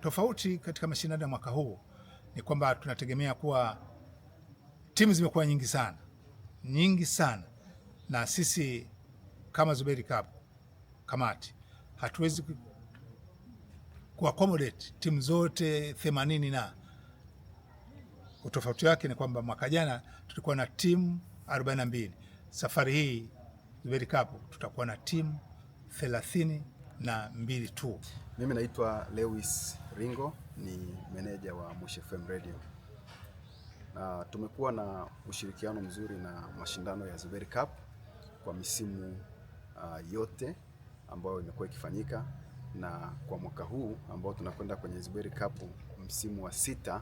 Tofauti katika mashindano ya mwaka huu ni kwamba tunategemea kuwa timu zimekuwa nyingi sana, nyingi sana, na sisi kama Zuberi Cup kamati hatuwezi ku accommodate timu zote 80, na utofauti wake ni kwamba mwaka jana tulikuwa na timu 42. Safari hii Zuberi Cup tutakuwa na timu 32 tu. Mimi naitwa Lewis Ringo, ni meneja wa Moshi FM Radio. Na tumekuwa na ushirikiano mzuri na mashindano ya Zuberi Cup kwa misimu yote ambayo imekuwa ikifanyika, na kwa mwaka huu ambao tunakwenda kwenye Zuberi Cup msimu wa 6,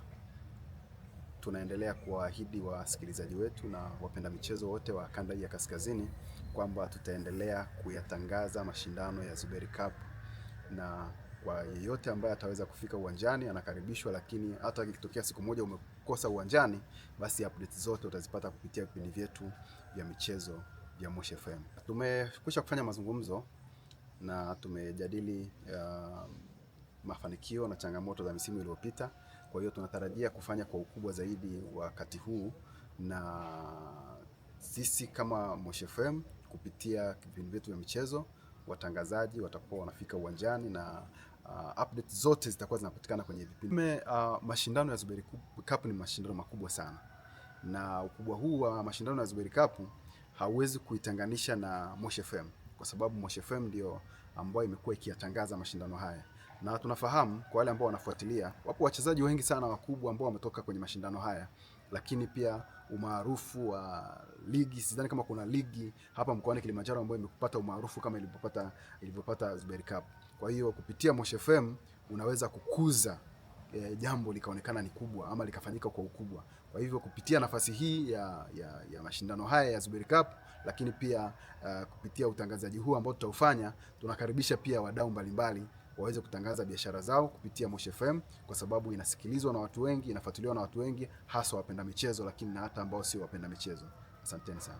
tunaendelea kuwaahidi wasikilizaji wetu na wapenda michezo wote wa kanda hii ya kaskazini kwamba tutaendelea kuyatangaza mashindano ya Zuberi Cup, na kwa yeyote ambaye ataweza kufika uwanjani anakaribishwa, lakini hata ikitokea siku moja umekosa uwanjani, basi updates zote utazipata kupitia vipindi vyetu vya michezo vya Moshi FM. Tumekwisha kufanya mazungumzo na tumejadili mafanikio na changamoto za misimu iliyopita. Kwa hiyo tunatarajia kufanya kwa ukubwa zaidi wakati huu, na sisi kama Moshi FM kupitia vipindi vyetu vya michezo, watangazaji watakuwa wanafika uwanjani na updates zote zitakuwa zinapatikana kwenye vipindi. Mashindano ya Zuberi Cup ni mashindano makubwa sana, na ukubwa huu wa mashindano ya Zuberi Cup hauwezi kuitenganisha na Moshi FM, kwa sababu Moshi FM ndio ambayo imekuwa ikiyatangaza mashindano haya. Na tunafahamu kwa wale ambao wanafuatilia, wapo wachezaji wengi sana wakubwa ambao wametoka kwenye mashindano haya, lakini pia umaarufu wa ligi, sidhani kama kuna ligi hapa mkoani Kilimanjaro ambayo imepata umaarufu kama ilivyopata Zuberi Cup. Kwa hiyo kupitia Moshi FM unaweza kukuza jambo likaonekana ni kubwa ama likafanyika kwa ukubwa. Kwa hivyo kupitia nafasi hii ya mashindano haya ya Zuberi Cup, lakini pia kupitia utangazaji huu ambao tutaufanya, tunakaribisha pia wadau mbalimbali waweze kutangaza biashara zao kupitia Moshi FM, kwa sababu inasikilizwa na watu wengi, inafuatiliwa na watu wengi, hasa wapenda michezo, lakini na hata ambao sio wapenda michezo. Asanteni sana.